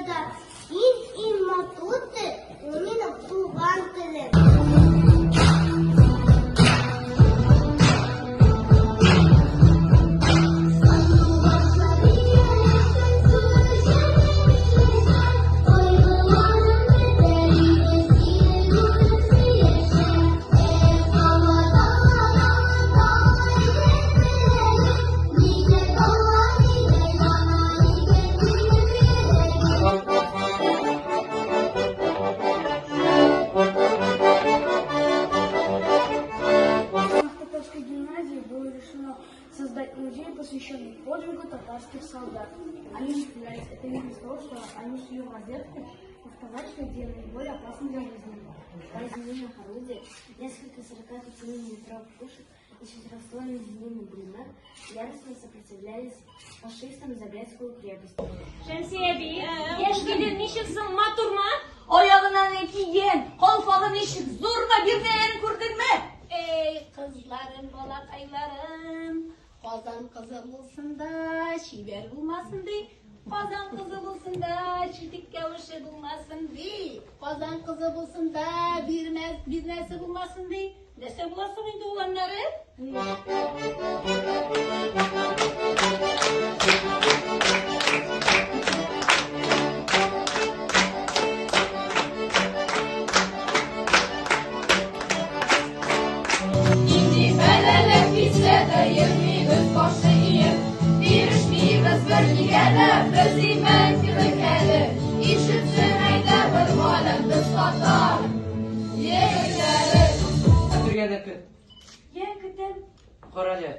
Дөньяда иң-иң матур тел, ул минем туган телем. Татарской гимназии было решено создать музей, посвященный подвигу татарских солдат. Они стреляют. Это не из того, что они шли в разведку в автозачке, где наиболее опасны для жизни. Два зенитных орудия, несколько 45-миллиметровых пушек и четырехствольный зенитный пулемет яростно сопротивлялись фашистам за Брестскую крепость. Шәмсия әби, яшь килен ничек соң, матурмы? Аягына ни кигән, калфагы ничек зурмы, бирнәләрен күрдеңме? Эй, кызларым, балакайларым, Казан кызы булсын да, чибәр булмасын ди. Казан кызы булсын да, читек кәвеше булмасын ди. Казан кызы булсын да, бирмәс, бирнәсе булмасын ди. Нәрсә була соң инде ул аннары? Нинди бәлаләр килсә дә, йөрмибез башы иеп. Бирешмибез бернигә дә, без имән кебек әле. Ишетсен әйдә бер галәм, без татар егетләре. Көтергә дә көт. Я көтәм. Карале.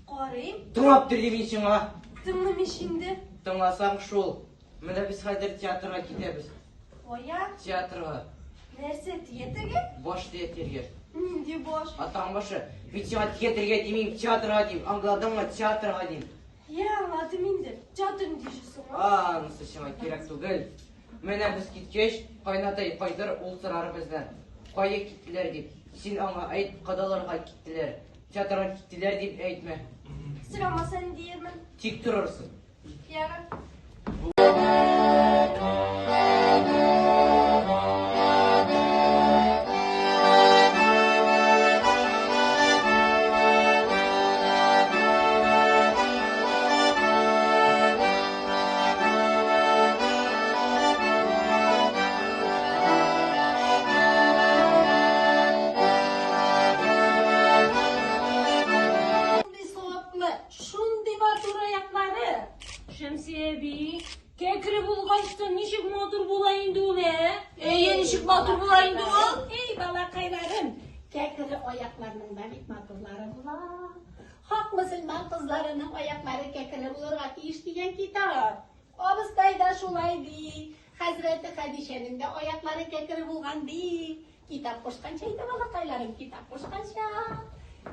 Карыйм. Тыңлап тор дим мин сиңа. Тыңлыйм ич инде. Тыңласаң шул. Менә без хәзер театрга китәбез. Кая? Театрга. Нәрсә, театрга? Баш театрга. Нинди баш? Атаң башы. Мин сиңа театрга димим, театрга дим. Аңладыңмы? Театрга дим. Я аңладым инде. Театр нидишесең соң? Анысы сиңа кирәк түгел. Менә без киткәч, кайнатай кайтыр, ул сорар бездән. Кая киттеләр дип. Син аңа әйт, кодаларга киттеләр. Театрга киттеләр дип әйтмә. Сорамаса ни диермен? Тик торырсың. Ярар. Шундый саваплы, шундый матур аяклары. Шәмсия әби, кәкре булгач та ничек матур була инде ул, ә? Әйе, ничек матур була инде ул? Эй, балакайларым, кәкре аякларның да бик матурлары була. Хак мөселман кызларының аяклары кәкре булырга тиеш дигән китап. Абыстай да шулай ди. Хәзрәте Хәдичәнең дә аяклары кәкре булган ди. Китап кушканча инде, балакайларым, китап кушканча.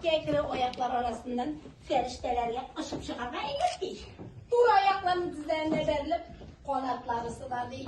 Кәкре аяклар арасыннан фәрештәләргә очып чыгарга әйбәт ди. Туры аякларның тезләренә бәрелеп, канатлары сына ди.